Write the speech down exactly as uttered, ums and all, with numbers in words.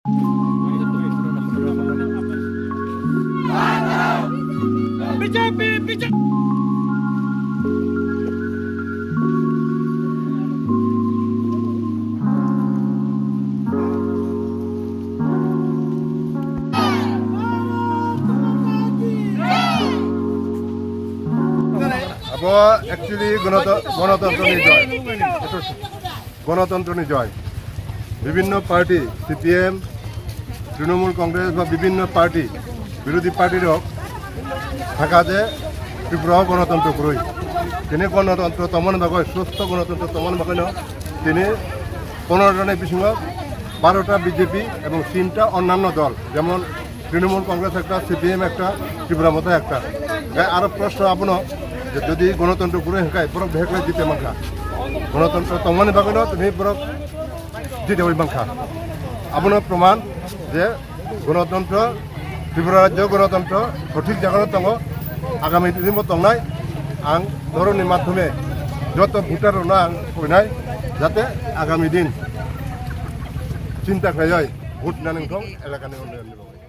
Abo actually gonoto-, gonotontro ni joy. Gonotontro ni joy. Bibhinno party, C P M, Trinamool Congress ba bibhinno party, birodhi party rok thaka je Tripura o gonotontro kwrwi. Tini gonotontro tongmani bagwi, susto gonotontro tongmani bagwi no tini pondro jona bisingo baro ta B J P ebong tinta onnanno dol, jemon Trinamool Congress ekta, C P M ekta, Tipra Motha ekta. Gai aro proshno abono je jodi gonotontro kwrwi hwnkhe borok beheklai jite mankha. Gonotontro tongmani bagwino tini borok jite oi mankha. Abono proman je gonotontro, Tripura rajyo gonotontro sothik jagano tongo, agami dinbo tongnai. Ang dhoromni madhyome joto voter rokno ang koinai jate agami din chinta khlaiwi vote nani wngthong elakani unnayonni bagwi.